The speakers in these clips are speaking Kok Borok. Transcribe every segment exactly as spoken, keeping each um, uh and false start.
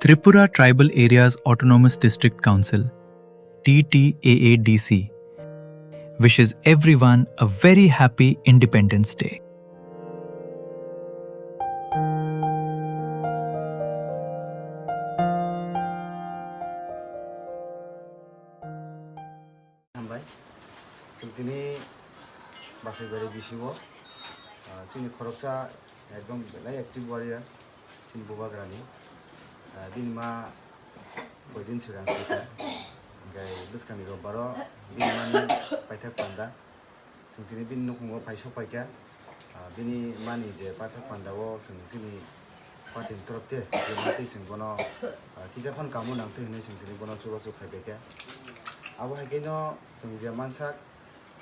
Tripura Tribal Areas Autonomous District Council, T T A A D C, wishes everyone a very happy Independence Day. Hambai. Chwng tini Basaibari B C O, ah, chini khoroksa ekdom belai active warrior, chini bubagrani. Ah, bini ma koidin swkang swkang. Hingke bwskangni robbaro bini mani paithak panda. Chwng tini bini nukhungo phai sok paikha. Ah, bini mani je paithak pandao chwng chini party ni torop te, je matwi chwng bono, ah, kisa phano kamo nangtwi hinwi chwng tini bono chubachu khaibaikha. Abo hai khe no chwng je mansak,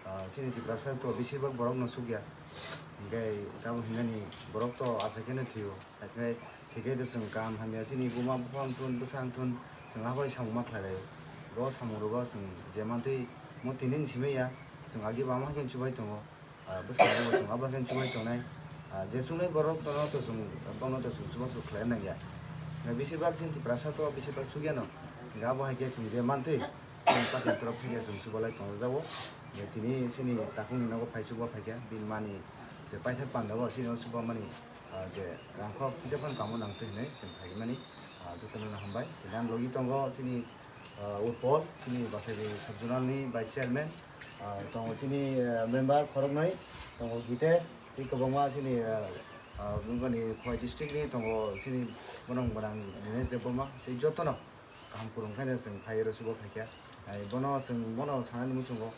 ah, chini Tiprasa to besibak borok no chukya. Hingke tamo hinani borok to achaikhe no thwio. Hingke thwikhe to chwng kaham hamya chini buma buphang thun, bwsang thun, chwng abai samung ma khlai laio. Bo samung rogo chwng je mantwi mo tini ni simi ya, chwng agi bama khe chubai tongo. Ah, bwskango bo chwng abo khe chubai tongnai. Ah, je chungnai borok tono to chwng, bono to chwng chubachu khlai nangya. Hingke besibak chini Tiprasa to besibak chukyano. Hingke abo hai khe chwng je mantwi, chwng party ni torop thangya chwng chubalai tongjago. Hingke tini chini takhukni nogo phai chuba phaikha, bini mani je paithak pandao chini o chuba mani, ah, je rangkhok kisa phano kamo nangtwi hinwi chwng phaimani, ah, jotono no hambai. Tini ang logi tongo chini, ah, Utpol, chini Basaibari sub-zonal ni vice chairman, ah, tongo chini, ah, member khoroknwi, tongo Gitesh, tei kwbangma chini, ah, ah, bungani Khowai district ni tongo chini borok gwnang Dinesh Debbarma, tei jotono kaham kwrwng khe chwng phai rw chuba phaikha. Ai bono chwng bono sanani muchungo,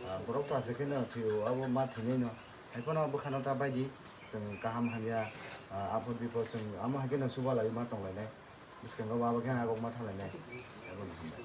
ah, borok to achaikhe no thwio, abo ma thwinai no. Hai phano bwkhano ta baidi chwng kaham hamya, ah, aphod bipod chwng amo hai kheno chuba lai ma tong lainai. Bwskango bo abo khe agok ma thang lainai. Abono hambai.